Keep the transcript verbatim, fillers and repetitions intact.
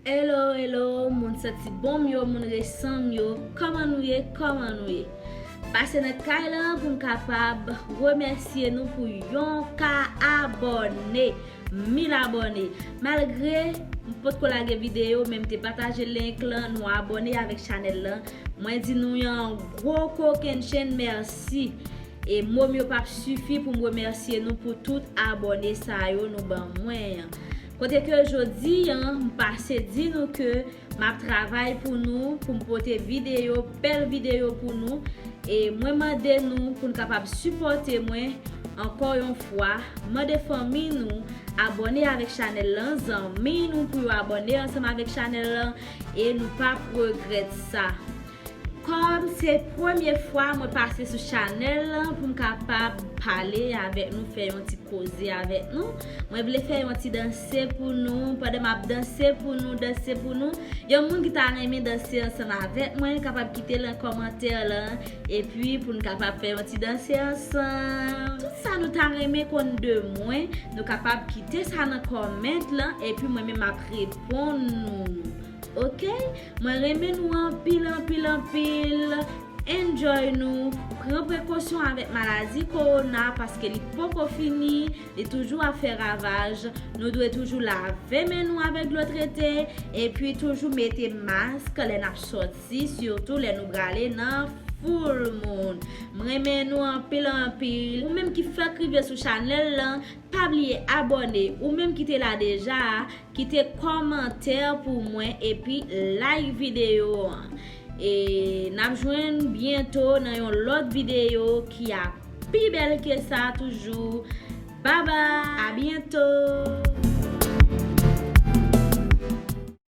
Hello, hello, moun santi bon m yo, moun resan m yo, kòman nou ye, kòman nou ye? Pase nan kay lan pou m kapab remèsye nou pou yon ka abòne, mil abòne. Malgre m potko lage videyo, men m te pataje link lan, nou abòne avèk chanèl lan. Mwen di nou yon gwo kokennchenn mèsi. E mo m yo p ap sifi pou m remèsye nou pou tout abòne sa yo nou ban mwen an. Kote ke jodi an, m pase di nou ke m ap travay pou nou, pou m pote videyo, bèl videyo pou nou. E mwen mande nou pou n kapab sipòte mwen ankò yon fwa. Mande fanmi nou abòne avèk chanèl lan, zanmi nou pou yo abòne ansanm avèk chanèl lan. E nou p ap regrèt sa. Kòm se premye fwa mwen pase sou chanèl lan pou m kapab pale avèk nou, fè yon ti koze avèk nou, mwen vle fè yon ti danse pou nou. Pandan m ap danse pou nou, danse pou nou, yon moun ki ta renmen danse ansanm avèk mwen kapab kite nan kòmantè lan, epi pou n kapab fè yon ti danse ansanm. Tout sa nou ta renmen konn de mwen, nou kapab kite sa nan kòmant lan, epi mwen menm m ap reponn nou. Ok? Mwen renmen nou anpil, anpil, anpil. Enjoy nou. Pran prekosyon avèk maladi kowona paske li poko fini, li toujou ap fè ravaj. Nou dwe toujou lave men nou avèk dlo trete, epi toujou mete mask lè n ap sòti, sitou lè nou prale nan foul moun. Mwen renmen nou anpil, anpil. Ou menm ki fèk rive sou chanèl lan, pa bliye abòne. Ou menm ki te la deja, kite kòmantè pou mwen epi like videyo an. E n ap jwenn byento nan yon lòt videyo ki ap pi bèl ke sa toujou. Babay, a byento.